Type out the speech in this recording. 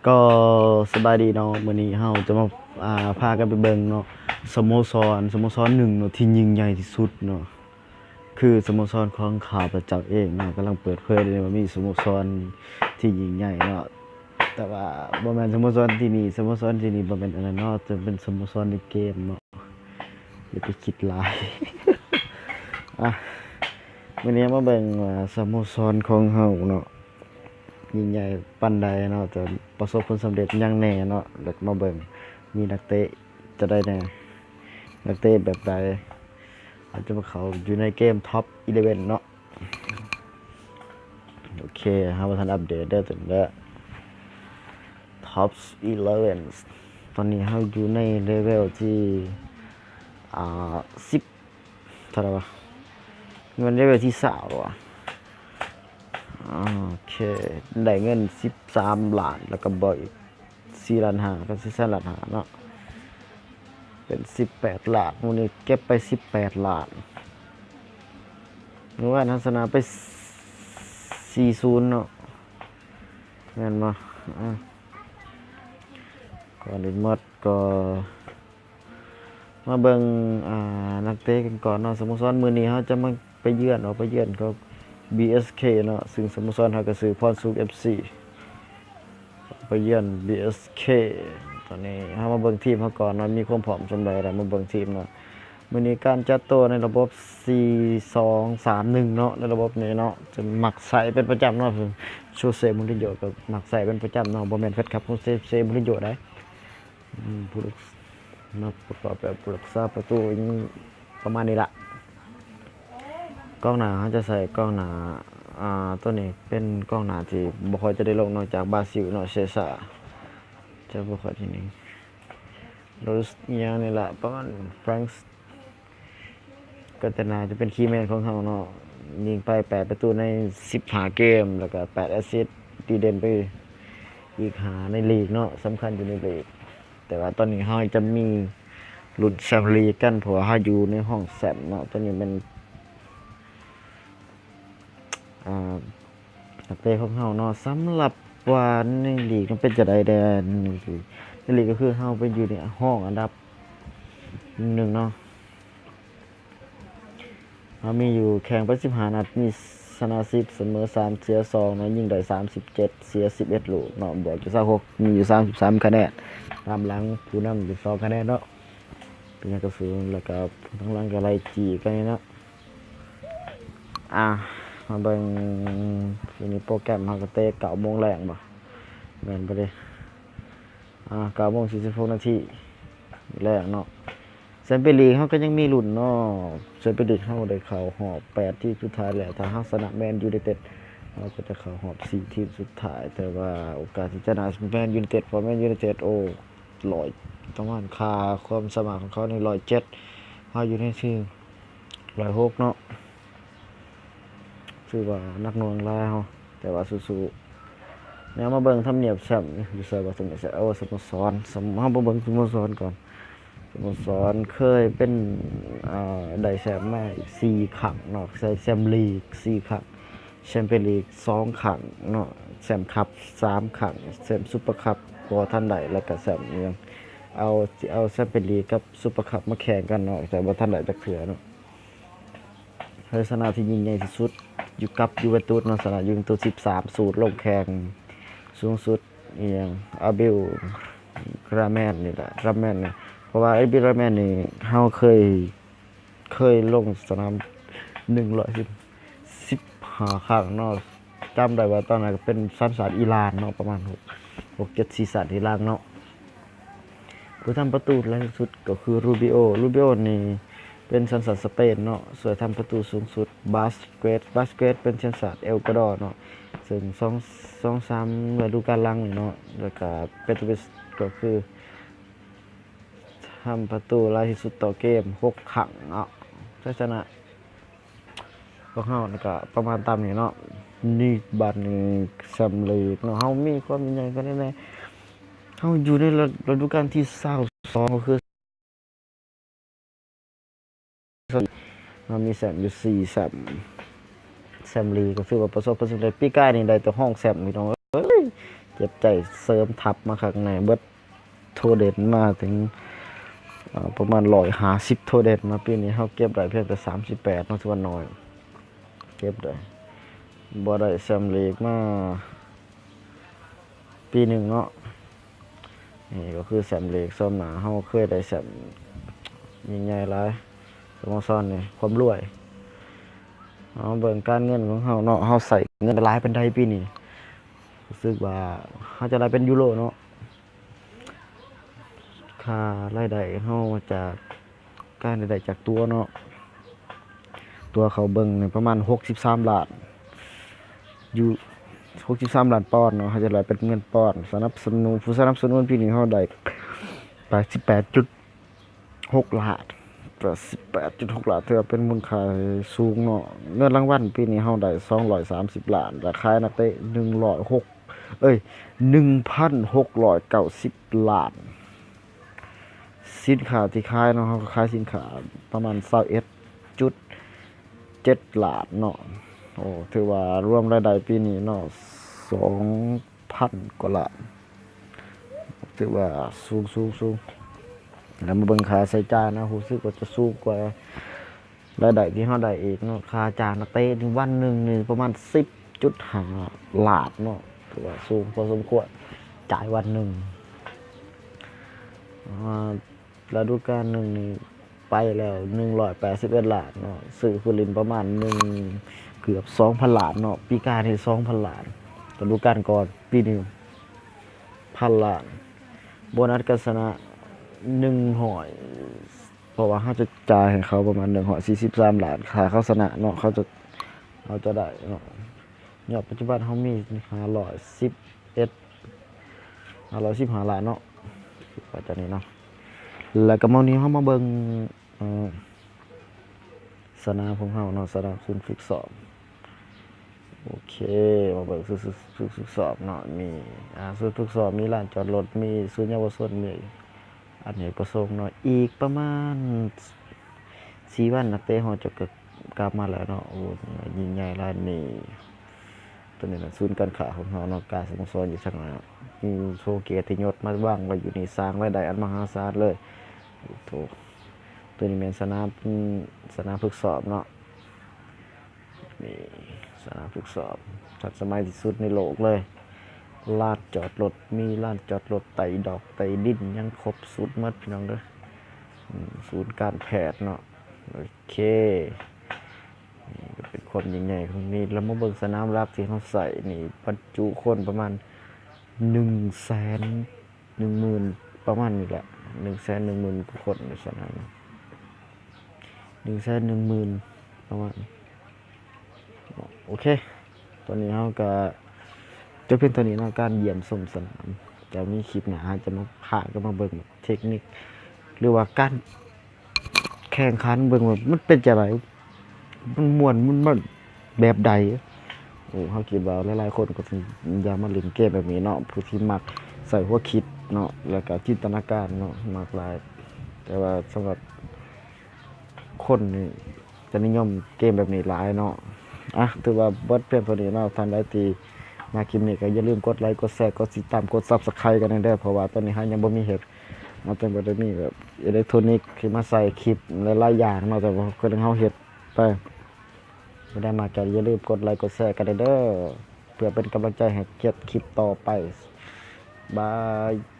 ກໍສະບາຍດີເນາະ, ມື້ນີ້ເຮົາຈະມາ ອ່າ ພາກັນໄປເບິ່ງເນາະ ສະໂມສອນ ສະໂມສອນໜຶ່ງເນາະ ທີ່ຍິ່ງໃຫຍ່ທີ່ສຸດເນາະ ຄືສະໂມສອນຂອງຂ້າພະເຈົ້າເອງເນາະ, ກຳລັງເປີດເຜີຍເລີຍວ່າມີສະໂມສອນທີ່ຍິ່ງໃຫຍ່ເນາະ, ແຕ່ວ່າບໍ່ແມ່ນສະໂມສອນທີ່ນີ້ ສະໂມສອນທີ່ນີ້ບໍ່ແມ່ນອັນນັ້ນເນາະ, ຈະເປັນສະໂມສອນໃນເກມເນາະ. ຢ່າໄປຄິດຫຼາຍ. ອ່ະ ມື້ນີ້ມາເບິ່ງວ່າສະໂມສອນຂອງເຮົາເນາະ ຍິ່ງໃຫຍ່ປານໃດເນາະ, ຈະປະສົບຜົນສຳເລັດຫຍັງແດ່ເນາະ, ແລ້ວມາເບິ່ງມີນັກເຕະຈະໄດ້ແດ່ ນັກເຕະແບບໃດ. ເຮົາຈະມາເຂົ້າຢູ່ໃນເກມ Top Eleven ເນາະ. ໂອເຄ ເຮົາບໍ່ທັນອັບເດດເດີ ຕົວນີ້ເດີ Top Eleven. ຕອນນີ້ເຮົາຢູ່ໃນເລເວລທີ່ ອ່າ ສິບ ເທົ່າໃດວະ? ແມ່ນເລເວລທີຊາວຫວາ? ໂອເຄ ໄດ້ເງິນສິບສາມລ້ານ ແລ້ວກໍບວກອີກສີ່ລ້ານຫ້າ ກໍສິບສາມລ້ານຫ້າເນາະ, ເປັນສິບແປດລ້ານ. ມື້ນີ້ເກັບໄປສິບແປດລ້ານ. ມື້ວານເຮົາຊະນະໄປສີ່ສູນເນາະ ແມ່ນບໍ່? ອ່າ ກ່ອນອື່ນໝົດກໍ ມາເບິ່ງ ອ່າ ນັກເຕະກັນກ່ອນເນາະ. ສະໂມສອນມື້ນີ້ເຮົາຈະມາໄປເຢືອນ ອອກໄປເຢືອນກັບ ບີເອສເຄ ເນາະ, ຊຶ່ງສະໂມສອນເຮົາກໍຊື່ພອນສຸກ ເອັຟຊີ ໄປເຢືອນ ບີເອສເຄ. ຕອນນີ້ເຮົາມາເບິ່ງທີມເຮົາກ່ອນເນາະ, ມີຄວາມພ້ອມສ່ຳໃດ ແລ້ວມາເບິ່ງທີມເນາະ. ມື້ນີ້ການຈັດໂຕໃນລະບົບ ສີ່ສອງສາມໜຶ່ງ ເນາະ, ໃນລະບົບນີ້ເນາະ ຈະມັກໃຊ້ເປັນປະຈຳເນາະ, ໂຊເຊ ມູລິນໂຍ ກໍມັກໃຊ້ເປັນປະຈຳເນາະ, ບໍ່ແມ່ນແຟນຄລັບຂອງໂຊເຊ ມູລິນໂຍໃດ. ອືມ ຜູ້ລັກ ນັກປະກອບແບບຜູ້ລັກສາປະຕູ ປະມານນີ້ລະ. ກອງໜ້າ ເຮົາຈະໃສ່ກອງໜ້າ ອ່າ ໂຕນີ້ເປັນກອງໜ້າທີ່ບໍ່ຄ່ອຍຈະໄດ້ລົງ ນອກຈາກບາຊິລເນາະ, ເຊຊາ ຈະບໍ່ຄ່ອຍທີ່ນີ້ ໂຣສ ອີ່ຫຍັງນີ້ລະ ປະມານ ແຟຣງ ກໍຈະໜ້າຈະເປັນຄີແມນຂອງເຮົາເນາະ, ຍິງໄປແປດປະຕູໃນສິບຫ້າເກມ ແລ້ວກໍແປດແອັດຊິດ, ດີເດັ່ນໄປອີກຫ້າໃນລີກເນາະ, ສຳຄັນຢູ່ໃນລີກ. ແຕ່ວ່າຕອນນີ້ເຮົາຈະມີລຸ້ນແຊມລີກກັນ ເພາະວ່າເຮົາຢູ່ໃນຫ້ອງແຊມເນາະ. ຕອນນີ້ແມ່ນ ອ່າ ນັກເຕະຂອງເຮົາເນາະ, ສຳລັບວ່າໃນລີກມັນເປັນຈັ່ງໃດແດ່ ໃນລີກກໍຄືເຮົາໄປຢູ່ໃນຮອງອັນດັບໜຶ່ງເນາະ. ເຮົາມີຢູ່ແຂ່ງໄປສິບຫ້ານັດ ມີຊະນະສິບ ສະເໝີສາມ ເສຍສອງເນາະ, ຍິງໄດ້ສາມສິບເຈັດ ເສຍສິບເອັດລູກເນາະ, ບວກຢູ່ຊາວຫົກ ມີຢູ່ສາມສິບສາມຄະແນນ, ຕາມຫຼັງຜູ້ນຳຢູ່ສອງຄະແນນເນາະ, ເປັນຫຍັງກໍສູງ ແລ້ວກໍທາງຫຼັງກໍໄລ່ຈີ້ກັນເນາະ. ອ່າ ມາເບິ່ງ ມື້ນີ້ໂປຣແກຣມເຮົາກໍເຕະເກົ້າໂມງແລງບໍ? ແມ່ນບໍ່ເດ? ອ່າ ເກົ້າໂມງສີ່ສິບຫົກນາທີແລງເນາະ. ແຊມປຽນລີກເຮົາກໍຍັງມີລຸ້ນເນາະ, ແຊມປຽນລີກເຮົາໄດ້ເຂົ້າຮອບແປດທີມສຸດທ້າຍແລ້ວ, ຖ້າເຮົາຊະນະແມນຢູໄນເຕັດ ເຮົາກໍຈະເຂົ້າຮອບສີ່ທີມສຸດທ້າຍ, ແຕ່ວ່າໂອກາດທີ່ຈະຊະນະແມນຢູໄນເຕັດ ເພາະແມນຢູໄນເຕັດ ໂອ້ ຮ້ອຍ ປະມານຄ່າຄວາມສາມາດຂອງເຂົານີ້ ຮ້ອຍເຈັດ ເຮົາຢູ່ໃນທີ່ ຮ້ອຍຫົກເນາະ, ຖືວ່າໜັກໜ່ວງຫຼາຍເຮົາ, ແຕ່ວ່າສູ້ໆ. ແນວມາເບິ່ງທຳນຽບແຊມ ຢູ່ໃສວະ? ທຳນຽບແຊມ ໂອ້ ສະໂມສອນ ສະ ເຮົາມາເບິ່ງສະໂມສອນກ່ອນ. ສະໂມສອນເຄີຍເປັນ ເອີ ໄດ້ແຊມມາສີ່ຄັ້ງເນາະ, ໄດ້ແຊມລີກສີ່ຄັ້ງ, ແຊມປຽນລີກສອງຄັ້ງເນາະ, ແຊມຄັບສາມຄັ້ງ, ແຊມຊຸບເປີຄັບບໍ່ທັນໄດ້, ແລ້ວກະແຊມອີ່ຫຍັງ ເອົາ ຊິເອົາແຊມປຽນລີກກັບຊຸບເປີຄັບມາແຂ່ງກັນເນາະ, ແຕ່ບໍ່ທັນໄດ້ຈັກເທື່ອເນາະ. ເຄີຍຊະນະທີ່ຍິ່ງໃຫຍ່ທີ່ສຸດຢູ່ກັບຢູເວັນຕຸສເນາະ, ຊະນະຢູເວັນຕຸສສິບສາມສູນ, ລົງແຂ່ງສູງສຸດອີ່ຫຍັງ ອາບິລ ຣາແມນນີ້ແຫຼະ, ຣາແມນນີ້ ເພາະວ່າອາບິລ ຣາແມນນີ້ ເຮົາເຄີຍ ເຄີຍລົງສະໜາມໜຶ່ງຮ້ອຍສິບ ສິບຫ້າຄັ້ງເນາະ. ຈຳໄດ້ວ່າຕອນນັ້ນກໍເປັນສັນຊາດອີຣານເນາະ, ປະມານຫົກ ຫົກເຈັດ ສີ່ສັນອີຣານເນາະ. ຜູ້ທຳປະຕູຫຼາຍທີ່ສຸດກໍຄື ຣູບິໂອ. ຣູບິໂອນີ້ເປັນສັນຊາດສະເປນເນາະ, ຊ່ວຍທຳປະຕູສູງສຸດ. ບາສເກດ ບາສເກດເປັນສັນຊາດເອວກວາດໍເນາະ, ເຊິ່ງສອງ ສອງສາມລະດູການຫຼັງນີ້ເນາະ, ແລ້ວກະເປໂຕວິດ ກໍຄື ທຳປະຕູຫຼາຍທີ່ສຸດຕໍ່ເກມ ຫົກຄັ້ງເນາະ. ໄຊຊະນະຂອງເຮົານີ້ກະປະມານຕາມນີ້ເນາະ. ນີ້ບາດນີ້ແຊມລີກເນາະ, ເຮົາມີຄວາມຍິ່ງໃຫຍ່ກັນແນ່ໆ. ເຮົາຢູ່ໃນລະ ລະດູການທີຊາວສອງ ກໍຄື ເຮົາມີແຊມຢູ່ສີ່ແຊມ, ແຊມລີກກໍຖືວ່າປະສົບຜົນສຳເລັດ. ປີກາຍນີ້ໄດ້ແຕ່ຮອງແຊມ ພີ່ນ້ອງເອີຍ, ໄປ ເຈັບໃຈເສີມທັບມາຄັກແນ່ ເບິດໂທເດັນມາເຖິງ ເອີ ປະມານຮ້ອຍຫ້າສິບໂທເດັນເນາະ. ປີນີ້ເຮົາເກັບໄດ້ພຽງແຕ່ສາມສິບແປດເນາະ ຖືວ່າໜ້ອຍ ເກັບໄດ້ ບໍ່ໄດ້ແຊ້ມລີກມາປີໜຶ່ງເນາະ. ນີ້ກໍຄືແຊ້ມລີກ ສ່ວນມາກເຮົາເຄີຍໄດ້ແຊ້ມຍິ່ງໃຫຍ່ຫຼາຍ ສະໂມສອນນີ້ຄວາມລວຍ. ເຮົາເບິ່ງການເງິນຂອງເຮົາເນາະ ເຮົາໃຊ້ເງິນຫຼາຍປານໃດປີນີ້? ຮູ້ສຶກວ່າເຮົາຈະໄດ້ເປັນຢູໂຣເນາະ. ຄ່າລາຍໄດ້ເຮົາຈາກ ການໄດ້ຈາກຕົວເນາະ ຕົວເຂົ້າເບິ່ງນີ້ປະມານຫົກສິບສາມລ້ານ ຢູ່ຫົກສິບສາມລ້ານປອນເນາະ ເຮົາຈະໄດ້ເປັນເງິນປອນ. ສະໜັບສະໜູນ ຜູ້ສະໜັບສະໜູນປີນີ້ເຮົາໄດ້ແປດສິບແປດຈຸດຫົກລ້ານ ແປດສິບແປດຈຸດຫົກລ້ານ ຖືວ່າເປັນມູນຄ່າທີ່ສູງເນາະ. ເງິນລາງວັນປີນີ້ເຮົາໄດ້ສອງຮ້ອຍສາມສິບລ້ານ ແລະ ຂາຍນັກເຕະໜຶ່ງຮ້ອຍຫົກ ເອີຍ ໜຶ່ງພັນຫົກຮ້ອຍເກົ້າສິບລ້ານ. ສິນຄ້າທີ່ຂາຍເນາະ ເຮົາກໍຂາຍສິນຄ້າປະມານຊາວເອັດຈຸດເຈັດລ້ານເນາະ. ໂອ້ ຖືວ່າລວມລາຍໄດ້ປີນີ້ເນາະ ສອງພັນກວ່າລ້ານ ຖືວ່າສູງ ສູງ ສູງ. ແລ້ວມາເບິ່ງຄ່າໃຊ້ຈ່າຍນະ ຮູ້ສຶກວ່າຈະສູງກວ່າ ລາຍໄດ້ທີ່ເຮົາໄດ້ອີກເນາະ ຄ່າຈ້າງນັກເຕະນີ້ວັນໜຶ່ງນີ້ປະມານສິບຈຸດຫ້າລ້ານເນາະ ຖືວ່າສູງພໍສົມຄວນ ຈ່າຍວັນໜຶ່ງ. ອ່າ ລະດູການໜຶ່ງນີ້ໄປແລ້ວໜຶ່ງຮ້ອຍແປດສິບເອັດລ້ານເນາະ ຊື້ຜູ້ຫຼິ້ນປະມານໜຶ່ງ ເກືອບສອງພັນລ້ານເນາະ. ປີກາຍນີ້ສອງພັນລ້ານ ລະດູການກ່ອນ ປີນີ້ພັນລ້ານ ໂບນັດການຊະນະໜຶ່ງຮ້ອຍ ເພາະວ່າເຮົາຈະຈ່າຍໃຫ້ເຂົາປະມານໜຶ່ງຮ້ອຍສີ່ສິບສາມລ້ານ ຖ້າເຂົາຊະນະເນາະ ເຂົາຈະ ເຮົາຈະໄດ້ເນາະ. ຍອດປັດຈຸບັນເຮົາມີຫ້າຮ້ອຍສິບເອັດ ຫ້າຮ້ອຍສິບຫ້າລ້ານເນາະ ວ່າຈາກນີ້ເນາະ. ແລ້ວກໍມື້ນີ້ເຮົາມາເບິ່ງ ເອີ ສະໜາມຂອງເຮົາເນາະ ສະໜາມສູນຝຶກຊ້ອມ. ໂອເຄ ມາເບິ່ງສູນ ສູນຝຶກຊ້ອມເນາະ ມີ ອ່າ ສູນຝຶກຊ້ອມ ມີລານຈອດລົດ ມີສູນເຍົາວະຊົນ ມີ ອະເນກປະສົງເນາະ. ອີກປະມານສີ່ວັນ ນັກເຕະເຮົາຈະ ກັບ ກັບມາແລ້ວເນາະ. ໂອ້ ຍິ່ງໃຫຍ່ຫຼາຍນີ້ ຕົວນີ້ແມ່ນສູນການຄ້າຂອງເຮົາເນາະ ການສະໂມສອນຢູ່ທາງໜ້າ ມີໂຊເກຍຕິຍົດມາວາງໄວ້ຢູ່ນີ້ ສ້າງລາຍໄດ້ອັນມະຫາສານເລີຍ. ໂອ້ໂຫ ຕົວນີ້ແມ່ນສະໜາມ ສະໜາມຝຶກຊ້ອມເນາະ. ນີ້ສະໜາມຝຶກຊ້ອມທັນສະໄໝທີ່ສຸດໃນໂລກເລີຍ. ລານຈອດລົດ ມີລານຈອດລົດ ໄຕ່ດອກໄຕ່ດິນ ຍັງຄົບສຸດໝົດ ພີ່ນ້ອງເດີ. ອືມ ສູນການແພດເນາະ. ໂອເຄ ນີ້ກໍເປັນຄວາມຍິ່ງໃຫຍ່ຂອງນີ້. ແລ້ວມາເບິ່ງສະໜາມຫຼັກທີ່ເຮົາໃຊ້ນີ້ ບັນຈຸຄົນປະມານໜຶ່ງແສນ ໜຶ່ງໝື່ນ ປະມານນີ້ແຫຼະ ໜຶ່ງແສນໜຶ່ງໝື່ນກວ່າຄົນ ວ່າຊັ້ນນະ ໜຶ່ງແສນໜຶ່ງໝື່ນ ປະມານ ໂອເຄ ຕອນນີ້ເຮົາກະຈົບພຽງເທົ່ານີ້ເນາະ ການຢ້ຽມຊົມສະໜາມ. ຈະມີຄລິບໜ້າ ເຮົາຈະມາ ພາກັນມາເບິ່ງເທັກນິກ ຫຼືວ່າການ ແຂ່ງຂັນເບິ່ງວ່າມັນເປັນຈັ່ງໃດ ມັນມ່ວນ ມັນ ມັນແບບໃດ. ໂອ້ ເຮົາຄິດວ່າຫຼາຍໆຄົນກໍຊິຢາກມາຫຼິ້ນເກມແບບນີ້ເນາະ ຜູ້ທີ່ມັກໃຊ້ຫົວຄິດເນາະ ແລ້ວກໍຈິນຕະນາການເນາະ ມັກຫຼາຍ. ແຕ່ວ່າສຳລັບຄົນນີ້ຈະນິຍົມເກມແບບນີ້ຫຼາຍເນາະ. ອ່ະ ຖືວ່າເບິດພຽງເທົ່ານີ້ເນາະ. ທ່ານໃດທີ່ມັກຄລິບນີ້ກໍຢ່າລືມກົດໄລ ກົດແຊ ກົດຕິດຕາມ ກົດ Subscribe ກັນແດ່ເດີ ເພາະວ່າຕອນນີ້ເຮົາຍັງບໍ່ມີເຮັດ ເຮົາຈັ່ງບໍ່ໄດ້ມີແບບອີເລັກໂທຣນິກທີ່ມາໃສ່ຄລິບຫຼາຍໆຢ່າງເນາະ ແຕ່ວ່າຄືເຮົາເຮັດໄປ. ຜູ້ໃດມັກກໍຢ່າລືມກົດໄລກົດແຊກັນເດີ ເພື່ອເປັນກຳລັງໃຈໃຫ້ເຮັດຄລິບຕໍ່ໄປ. ບາຍ.